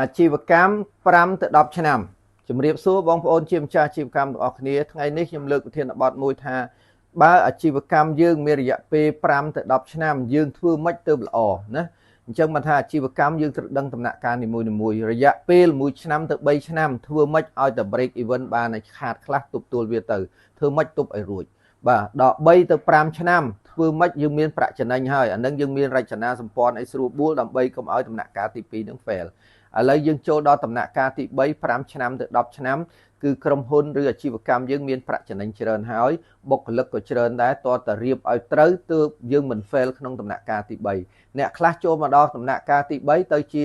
អាជីវកម្ម5ទៅ10ឆ្នាំជំរាបសួរបងប្អូនជាម្ចាស់អាជីវកម្មទាំងអស់គ្នាថ្ងៃនេះខ្ញុំលើកប្រធានបទមួយថាបើអាជីវកម្មយើងមានរយៈពេល5ទៅ10ឆ្នាំយើងធ្វើម៉េចទៅល្អណាអញ្ចឹងបានថាអាជីវកម្មយើងត្រូវដឹងដំណាក់កាលនីមួយៗរយៈពេល1ឆ្នាំទៅ3ឆ្នាំធ្វើម៉េចឲ្យតែ break even បានឲ្យខាតខ្លះទប់ទល់វាទៅធ្វើម៉េចទប់ឲ្យរួចបាទដល់3ទៅ5ឆ្នាំធ្វើម៉េចយើងមានប្រាក់ចំណេញហើយអានឹងយើងមានរចនាសម្ព័ន្ធឲ្យស្រួលបួលដើម្បីកុំឲ្យដំណាក់កាលទី2នឹង fail ឥឡូវយើងចូលដល់ដំណាក់កាលទី3 5ឆ្នាំទៅ10ឆ្នាំគឺក្រុមហ៊ុនឬអាជីវកម្មយើងមានប្រាក់ចំណេញច្រើនហើយបុគ្គលិកក៏ច្រើនដែរតើតរៀបឲ្យត្រូវទើបយើងមិន fail ក្នុងដំណាក់កាលទី3អ្នកខ្លះចូលមកដល់ដំណាក់កាលទី3ទៅជា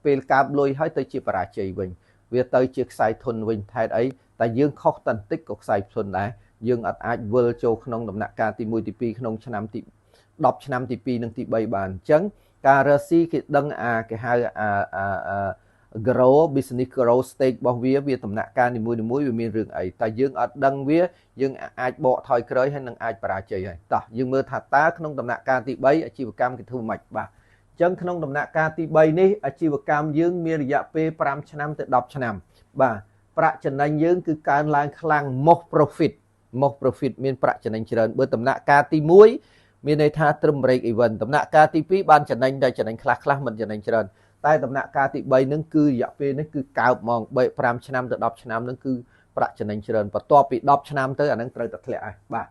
ពេលកើបលុយហើយទៅជាបរាជ័យវិញវាទៅជាខ្សែធនវិញថែតអីតែយើងខុសតន្តិចក៏ខ្សែធនដែរយើងអត់អាចវិលចូលក្នុងដំណាក់កាលទី1ទី2ក្នុងឆ្នាំទី10ឆ្នាំទី2និងទី3បានអញ្ចឹងការរកស៊ីគេដឹងអាគេហៅអាអា grow business grow stage របស់វាវាដំណាក់កាលនីមួយៗវាមានរឿងអីតែយើងអត់ដឹងវាយើងអាចបកថយក្រោយហើយនឹងអាចបរាជ័យហើយតោះយើងមើលថាតើក្នុងដំណាក់កាលទី3អាជីវកម្មគេធ្វើម៉េចបាទអញ្ចឹងក្នុងដំណាក់កាលទី3នេះអាជីវកម្មយើងមានរយៈពេល5ឆ្នាំទៅ10ឆ្នាំបាទប្រាក់ចំណេញយើងគឺកើនឡើងខ្លាំង most profit most profit មានប្រាក់ចំណេញច្រើនបើដំណាក់កាលទី1មានន័យថាត្រឹម break even ដំណាក់កាលទី2បានចំណេញតែចំណេញខ្លះខ្លះមិនចំណេញច្រើនតែដំណាក់កាលទី3ហ្នឹងគឺរយៈពេលនេះគឺកើបហ្មង3 5ឆ្នាំទៅ10ឆ្នាំហ្នឹងគឺប្រាក់ចំណេញច្រើនបន្ទាប់ពី10ឆ្នាំទៅអាហ្នឹងត្រូវតែធ្លាក់ហើយបាទ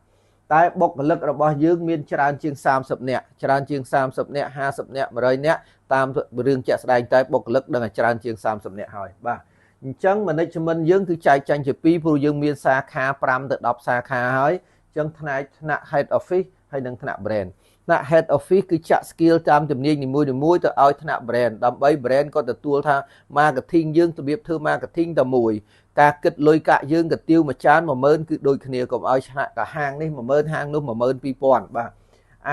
តែបុគ្គលិករបស់យើងមានច្រើនជាង30នាក់ច្រើនជាង30នាក់50នាក់100នាក់តាមរឿងជាក់ស្ដែងតែបុគ្គលិកដឹងតែច្រើនជាង30នាក់ហើយបាទអញ្ចឹង management យើងគឺចែកចាញ់ជាពីរព្រោះយើងមានសាខា5ទៅ10សាខាហើយអញ្ចឹងផ្នែកថ្នាក់ head office ហើយនិងថ្នាក់ brand ថ្នាក់ head office គឺចាក់ skill តាមជំនាញនីមួយៗទៅឲ្យថ្នាក់ brand ដើម្បី brand ក៏ទទួលថា marketing យើងរបៀបធ្វើ marketing តែមួយការគិតលុយកាក់យើងកាទៀវមួយចាន10000គឺដូចគ្នាកុំឲ្យឆ្នាក់កាហាងនេះ10000ហាងនោះ12000បាទ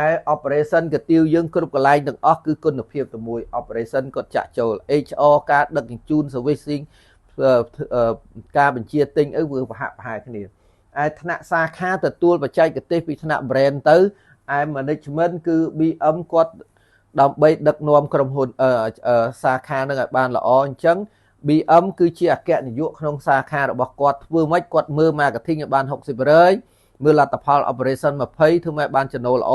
ឯ operation កាទៀវយើងគ្រប់កន្លែងទាំងអស់គឺគុណភាពតែមួយ operation គាត់ចាក់ចូល HR ការដឹកជញ្ជូន servicing ការបញ្ជាទិញអីវាប្រហាក់ប្រហែលគ្នាឯថ្នាក់សាខាទទួលបច្ចេកទេសពីថ្នាក់ brand ទៅឯ management គឺ BM គាត់ដើម្បីដឹកនាំក្រុមហ៊ុនសាខានឹងឲ្យបានល្អអញ្ចឹង BM គឺជាអគ្គនាយកក្នុងសាខារបស់គាត់ធ្វើម៉េចគាត់មើល marketing ឲ្យបាន60%មើលលទ្ធផល operation 20ធ្វើម៉េចបានចំណូលល្អ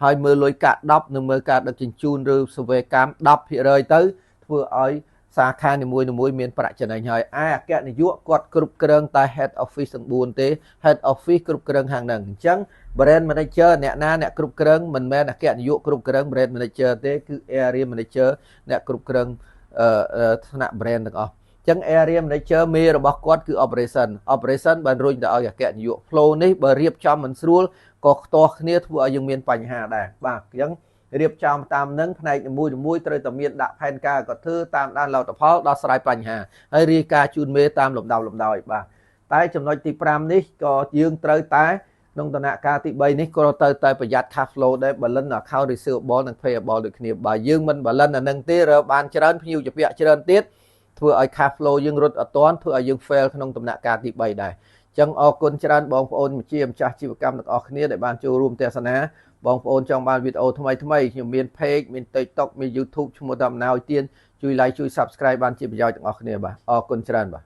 ហើយមើលលុយកាក់10និងមើលការដឹកជញ្ជូនឬសេវាកម្ម10%ទៅធ្វើឲ្យសាខានីមួយៗមានប្រាក់ចំណេញហើយឯអគ្គនាយកគាត់គ្រប់គ្រងតែ head office ទាំង4ទេ head office គ្រប់គ្រងខាងហ្នឹងអញ្ចឹង brand manager អ្នកណាអ្នកគ្រប់គ្រងមិនមែនអគ្គនាយកគ្រប់គ្រង brand manager ទេគឺ area manager អ្នកគ្រប់គ្រងថ្នាក់ brand ទាំងអស់ចឹង area manager មេរបស់គាត់គឺ operation operation បានរុញទៅឲ្យអគ្គនាយក flow នេះបើរៀបចំមិនស្រួលក៏ខ្ទាស់គ្នាធ្វើឲ្យយើងមានបញ្ហាដែរបាទអញ្ចឹងរៀបចំតាមនឹងផ្នែកនីមួយៗត្រូវតែមានដាក់ផែនការក៏ធ្វើតាមដានលទ្ធផលដោះស្រាយបញ្ហាហើយរាយការណ៍ជូនមេតាមលំដាប់លំដោយបាទតែចំណុចទី5នេះក៏យើងត្រូវតែក្នុងដំណាក់កាលទី3នេះក៏ត្រូវតែប្រយ័ត្ន cash flow ដែរ balance account receivable និង payable ដូចគ្នាបើយើងមិន balance អានឹងទេរើបានច្រើនភ្ញៀវជាពាក់ច្រើនទៀតធ្វើឲ្យ cash flow យើងរត់អត់ទាន់ធ្វើឲ្យយើង fail ក្នុងដំណាក់កាលទី3ដែរចឹងអរគុណច្រើនបងប្អូនជាម្ចាស់ជីវកម្មទាំងអស់គ្នាដែលបានចូលរួមទស្សនាបងប្អូនចង់បានវីដេអូថ្មីថ្មីខ្ញុំមាន page មាន TikTok មាន YouTube ឈ្មោះតាមណៅទៀនជួយ like ជួយ Subscribe បានជាប្រយោជន៍ទាំងអស់គ្នាបាទអរគុណច្រើនបាទ។